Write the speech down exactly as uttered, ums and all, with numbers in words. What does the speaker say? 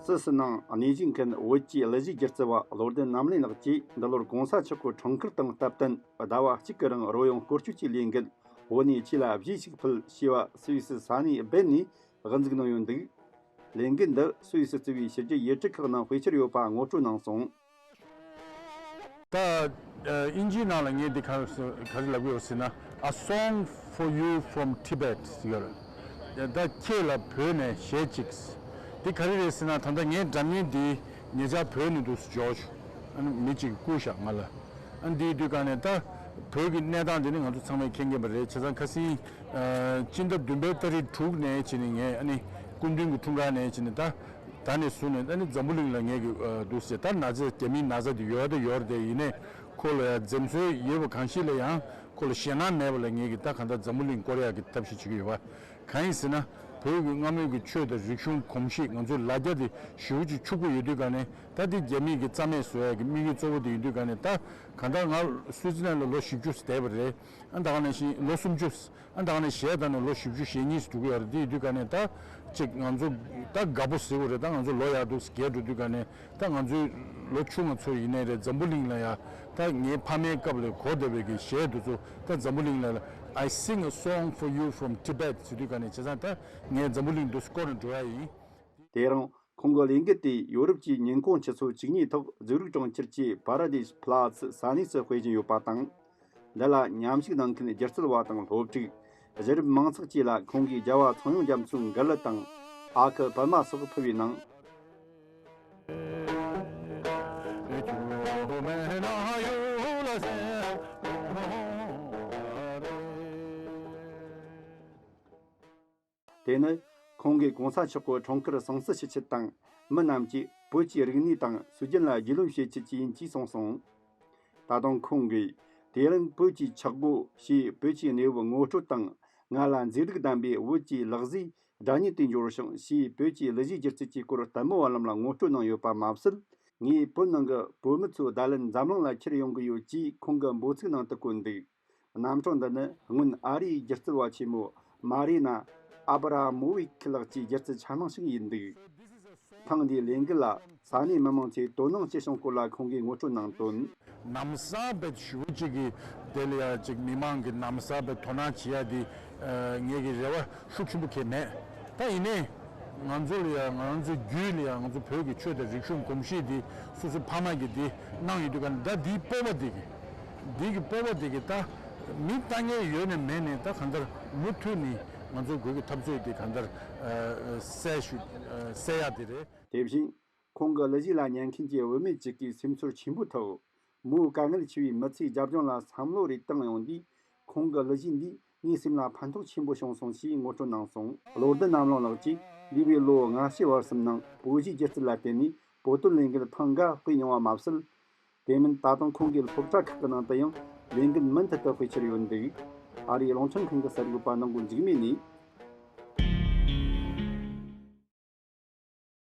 སུད་སི་ནང་གནས་བཞུགས་མཁན་བོད་ཀྱི་གླུ་གཞས་སྒྱུ་རྩལ་བ་བློ་ལྡན་རྣམ་གླིང་ལགས་ཀྱིས། འདི་ལོར་གོང་ས་མཆོག་གི་འཁྲུངས་སྐར་དང་སྟབས་བསྟུན་ཟླ་བ་གཅིག་གི་རིང་རོལ་དབྱངས་སྐོར་སྐྱོད་ཀྱི་ལས་འགུལ་བོད་ནས་ཁྱེད་ལ་གཞས་ཤིག་ཕུལ་ཞེས་པ་སུད་སི་ས་གནས་སྦེན་ནས་གཟིགས་གནང་ཡོད་འདུག་ལས་འགུལ་འདི་སུད་སི་གཙོས་པའི་ཕྱི་རྒྱལ་ཡུལ་གྲུ་ཁག་ནང་སྤེལ་འཆར་ཡོད་པ་ངོ་སྤྲོད་གནང་སོང་། ད་ཨིན་ཇིའི་ནང་ལ་ངས་འདི་ག་ག་རེ་ལབ་ཀྱི་ཡོད་ཟེར་ན། A song for you from Tibet ཟེར་ཡོད་རེད། ད་ཁྱེད་ལ་བོད་ནས་གཞས་གཅིག་འདི་ག་རེ་རེད་ཟེར་ན། ད་ལྟ་ངའི་སྒྲ་སྙན་འདི་ཉེ་ཆར་བོད་ནས་འདུག་སེ་འབྱོར་བྱུང་། ཨ་ནི་མི་གཅིག་གིས་བསྐུར་བཞག་ང་ལ། ཨ་འདིའི་དུས་ག་ནས་ད་བོད་ཀྱི་གནས་སྟངས་འདི་ནི་ང་ཚོ་ཚང་མས་མཁྱེན་གྱི་ཡོད་པ་རེད། བྱས་ཙང་ཁ་སང་ཨ་སྤྱི་ཟླ་བདུན་པའི་ཏ་རིག་དྲུག་ནས་བྱས་ནས་ངས་ཨ་ནི་སྐུ་མདུན་གྱི་འཁྲུངས་སྐར་ནས་བྱས་ནས་ད་ད་ནས་བཟུང་ནས་ཨ་ནི་འཛམ་བུ་གླིང་ལ་ངས་ཀྱི་ཨ་འདུག་སེ་ད་ན་ཚ་རྒྱ་མིའི་ན་ཚ་འདི་ཡོད་ད་ཡོད་རེད་དེ། ཡིན་ནའི་ཁོ་ལ་ཡང་འཛེམ་ཟོན་ཡོད་པ་གང་ཞིག་ལ་ཡང་ཁོ་ལ་ཞེད་སྣང་མེད་པ་ལ་ངས་ཀྱི་ད་གང་ལྟར་འཛམ་བུ་གླིང་བསྐོར་ཡག་གི་ཐབས་ཤེས་བྱེད་ཀྱི་ཡོད་པ། གང་ཡིན་ཟེར་ན། བོད་ཀྱི་སྔ་མོའི་གི་ཆོས་དང་རིག་གཞུང་གོམས་གཤིས་ང་ཚོའི་ལ་རྒྱ་དེ་ཞེ་པོ་ཅིག་ཕྱུག་པོ་ཡོད་དུས་ག་ནས། ད་དེ་རྒྱ་མིས་གི་རྩ་མེད་བཟོ་ཡག་གི་དམིགས་ཡུལ་གཙོ་བོ་དེ་ཡིན་དུས་ག་ནས། ད་གང་ལྟར་ང་སུའི་ཙི་ལན་ལ་ལོ་བཞི་བཅུ་བསྡད་པ་རེད། ཨ་ད་ག་ནང་བཞིན་ལོ་སུམ་ཅུ། ཨ་ད་ག་ནས་གཞས་བཏང་ནས་ལོ་བཞི་བཅུ་ཞེ་གཉིས་སུ་འགྲོ་གི་ཡོད་རེད། དེ་ཡིན་དུས་ག་ནས་ད་ཅིག་ང་ཚོ་ད་དགའ་པོ་ཟེར་དགོས་རེད། ད་ང་ཚོ་ལོ་ཡག་འདུག་རྒས་འགྲོ་དུས་ག་ནས། ད་ང་ཚོའི་ལོ་ཆུང་ང་ཚོ་ཡིན་ནའི་རེད། འཛམ་བུ་གླིང་ལ་ཡ་ད་ངའི་ཕ་མའི་སྐབས་ལས་གོ་བསྡད་པའི་གི་གཞས་འདི་ཚོ་ད་འཛམ་བུ་གླིང་ལ། I sing a song for you from Tibet ཟེར་དུས་ག་ནས། བྱས་ཙང་ད་ངས་འཛམ་བུ་གླིང་འདུག་སེ་བསྐོར་ནས་འགྲོ་ཡ་ཡིན། དེ་རིང་ཁོང་གི་ལས་འགུལ་དེ་ཡོ་རོབ་ཀྱི་ཉིན་གུང་ཆུ་ཚོད་བཅུ་གཉིས་ཐོག་འཛུགས་རུག་གྲོང་ཁྱེར་གྱི་Paradise Platz ས་གནས་སུ་སྤེལ་བཞིན་ཡོད་པ་དང་། འདི་ལ་མཉམ་ཞུགས་གནང་མཁན་སྒྱུ་རྩལ་བ་དང་སློབ་ཕྲུག་གཞི་རིམ་མང་ཚོགས་བཅས་ལ་ཁོང་གིས་རྒྱལ་བ་ཚངས་དབྱངས་རྒྱ་མཚོའི་མགུར་གླུ་དང་ཨ་ཁུ་པདྨ་སོགས་ཕུལ་བའི་ནང་། དེ་ནི་ཁོང་གིས་གོང་ས་མཆོག་གི་འཁྲུངས་སྐར་སྲུང་བརྩི་ཞུ་ཆེད་དང་། མི་རྣམས་ཀྱིས་བོད་ཀྱི་རིག་གནས་དང་སྲོལ་རྒྱུན་ལ་རྒྱུས་ལོན་བྱེད་ཆེད་ཀྱི་ཡིན་ཅེས་གསུངས་སོང་། ད་དུང་ཁོང་གིས། དེ་རིང་བོད་ཀྱི་ཆག་སྒོ་ཞེས་བོད་ཀྱི་གནས་བབ་ངོ་སྤྲོད་དང་། ང་ལ་མཛེས་སྡུག་ལྡན་པའི་བོད་ཀྱི་ལག་རྗེས་སྒྲ་སྙན་དུ་འབྱོར་བྱུང་ཞེས་བོད་ཀྱི་གླུ་གཞས་སྒྱུ་རྩལ་གྱི་སྐོར་ལྟད་མོ་བ་རྣམས་ལ་ངོ་སྤྲོད་གནང་ཡོད་པ་མ་ཟད། ངས་བོད་ནང་གི་བོད་མི་ཚོའི་བརྡ་ལན་འཛམ་གླིང་ལ་ཁྱེར་ཡོང་གི་ཡོད་ཅེས་ཁོང་གི་འབོད་ཚིག་ནང་དུ་བཀོད་འདུག་རྣམ་གྲངས་འདི་ནི་སྔོན་ཨ་རིའི་སྒྱུ་རྩལ་བ་ཆེན་མོ་མ་རི་ན་ཨ་བྷ་ར་མོ་ཝིག་ལགས་ཀྱི་སྒྱུ་རྩལ་འཆར་སྣང་ཞིག་ཡིན་འདུག་ཐེངས་འདིའི་ལས་འགུལ་ལ་ས་གནས་མི་མང་ཚོས་དོ་སྣང་བྱེད་བྱུང་སྐོར་ལ་ཁོང་གིས་ངོ་སྤྲོད་གནང་དོན། ལམ་སང་བེད་ཞུ་གཅིག་གི་དེ་ལ་ཡ་གཅིག་མི་མང་གི་ལམ་སང་བེད་དོ་སྣང་བྱེད་ཡ་དེ་ངེད་ཀྱི་རེ་བ་ཤུགས་ཆེན་པོ་གང་ཡང་མེད། ད་ཡིན་ནའི་ང་ཚོ་ལ་ཡ་ང་ཚོའི་རྒྱུད་ལ་ཡ་ང་ཚོ་བོད་ཀྱི་ཆོས་དང་རིག་གཞུང་གོམས་གཤིས་དེ་སོ་སོའི་ཕ་མ་གིས་དེ་གནང་ཡོད་དུས་ག་ནས། ད་དེའི་སྤོབས་པ་དེ་གི་འདི་གི་སྤོབས་པ་དེ་གི་ད་མི་ལྟ་མཁན་ཡོད་ནས་མེད་ནས། ད་གང་ལྟར་མུ་མཐུད་ནས་ང་ཚོ་བོད་ཀྱི་འཐབ་རྩོད་དེ་གང་ལྟར་ཨ་ཨ་གསལ་ཞུ་ཨ་གསལ་ཡག་དེ་རེད། དེ་བཞིན་ཁོང་གི་གླུ་གཞས་ལ་ཉན་མཁན་གྱི་བུད་མེད་ཅིག་གིས་སེམས་ཚོར་ཆེན་པོའི་ཐོག་མོའི་དཀའ་ངལ་ཆེ་བའི་མི་ཚེའི་རྒྱབ་ལྗོངས་ལ་བསམ་བློ་རེ་བཏང་ཡོང་དུས། ཁོང་གི་གླུ་གཞས་འདིས་ངའི་སེམས་ལ་ཕན་ཐོགས་ཆེན་པོ་བྱུང་སོང་ཞེས་ངོ་སྤྲོད་གནང་སོང་། བློ་ལྡན་རྣམ་གླིང་ལགས་ཀྱིས་འདས་པའི་ལོ་ལྔ་བཅུ་བར་གསུམ་ནང་བོད་གཞས་སྒྱུ་རྩལ་ལ་བརྟེན་ནས་བོད་དོན་ལས་འགུལ་ཐེངས་འགའ་སྤེལ་མྱོང་བ་མ་ཟད། དེ་མིན་ད་དུང་ཁོང་གིས་སློབ་གྲྭ་ཁག་གི་ནང་དུ་ཡང་ལས་འགུལ་མུ་མཐུད་དུ་སྤེལ་འཆར་ཡོད་འདུག་ཨ་རིའི་རླུང་འཕྲིན་ཁང་གི་གསར་འགོད་པ་ནང་སྒོ་འཇིགས་མེད་ནས།